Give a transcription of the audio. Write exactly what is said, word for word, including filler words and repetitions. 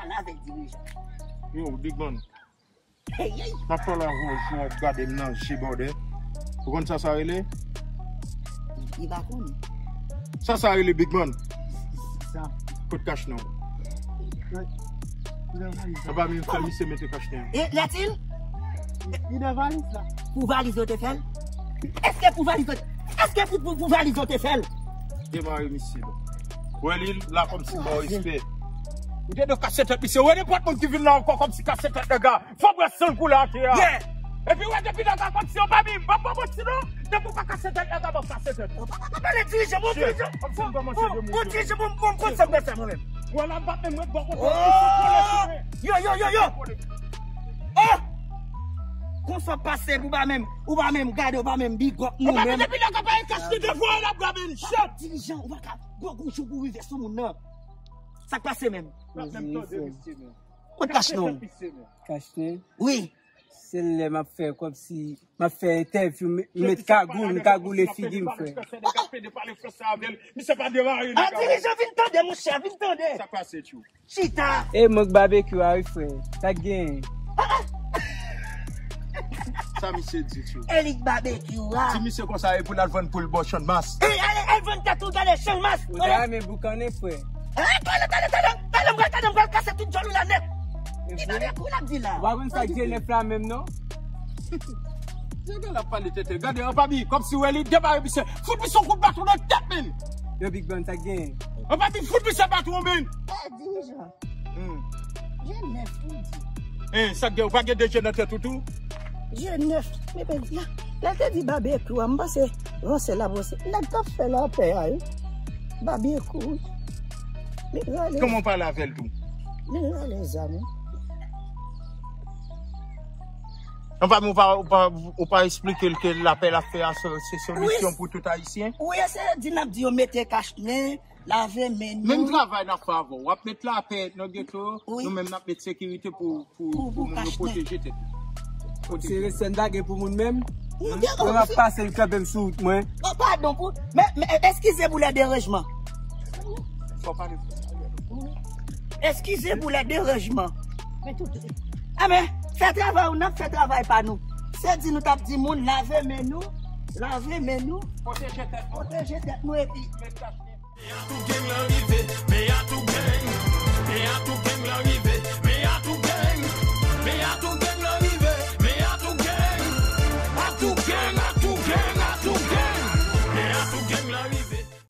pale avèk dirijan. Yo, Big Man. Hey, hey. M ap pale avè w, jou w ap gade m nan je bòdè. Ou konn sa sa rele? Li pa konnen. Sa sa rele Big Man. Sa. Kot kach nan w? Li nan valiz la. Anba men fè misye mete kach nan w. E, Latil? Li nan valiz la. Pou valiz yo te fè l? Èske pou valiz yo te, èske pou, pou, pou valiz yo te fè l? Demare misye. Wè li la kòmsi ba w respè. Ou te dwe kase tèt misye. Wè nenpòt moun ki vin la ankò kòmsi kase tèt nèg la. Fò w wè san l koule atè a. Yeah. Epi wè depi nèg la kòmsi yon pa bim. M ap ba w manti non. Depi w pa kase tèt nèg la, m ap kase tèt. Ou pa ka pale dirijan, bon dirijan. Kòmsi m kòmanse de Bon dirijan, bon, bon, bon, sa m fè sa mwen menm. Wè la m pa menm ret bò kote. Oh! Yo, yo, yo, yo. Oh! Konsa pase pou pa menm, ou pa menm gade, ou pa menm big up nou Ou pa menm. Depi nèg la pa yon kach li devwa l ap grabe l chat. Dirijan, ou pa ka gwo gwo jou pou rive sou moun nan. Sa k pase menm? M ap menm tande misye menm. Kot kach nou? Misye menm. Kach nen. Wi. Se lè m ap fè kòmsi m ap fè entèvyou, m met kagoul, m kagoule figi m, frè. Misye pa demare Ah, dirijan, vin tande, monchè, vin tande. Sa pase tjou. Chita. E mank babekyou a wi, frè. Sa k genyen? Sa misye di tjou. Elik babekyou a. Di misye konsa e pou l al vann poul bò chanmas. E ale, al vann tèt ou, gade chanmas. Ou ta renmen boukannen, frè. Eh, talè, talè, talè, talè, m pral, talè, m pral kase tout djòl ou la nèt. Ki bagay kou l ap di la? Ou pa konn sa k Jenèf la menm non? Nèg la pale tete. Gade, an pa bi, kòmsi wè li demare misye. Fout misye yon kout baton nan tèt, men. Yo, Big Band, sa k genyen? An pa bi, fout misye baton, men. Eh, dirijan. Hmm. Jenèf, ou di. Eh, sa k gen, ou pa gen de je nan tèt ou tou? Jenèf, men pe di la. Lè te di babekyou a, m panse ranse la panse. Nèg k ap fè lapè a, wi. Babekyou, wi. Men rale. Kòman w pale avè l tou? Men rale zam, wi. An pa bi, ou pa, ou pa, ou pa eksplike l ke lapè l ap fè a se se solisyon pou tout Ayisyen? Wi, se di n ap di yo mete kach nen, lave men nou. Menm travay n ap fè avè w. W ap met lapè nan geto, Wi. Nou menm n ap met sekirite pou, pou, Pou, pou pou moun yo kach nen. pwoteje tèt yo. Se resèn pa gen pou moun menm? Nou gen Mwen ap pase l kanpe m sou wout mwen. Oh, padon pou, men, men, eskize pou lè deranjman. Fò pale. Eskize pou lè deranjman. Men tout. Ah, men, fè travay ou, n ap fè travay pa nou. Se di nou t ap di moun, lave men nou, Lave men nou. Pwoteje tèt nou. Pwoteje tèt nou epi. Tou gang lan rive, men a tou gang. Men a tou gang lan rive,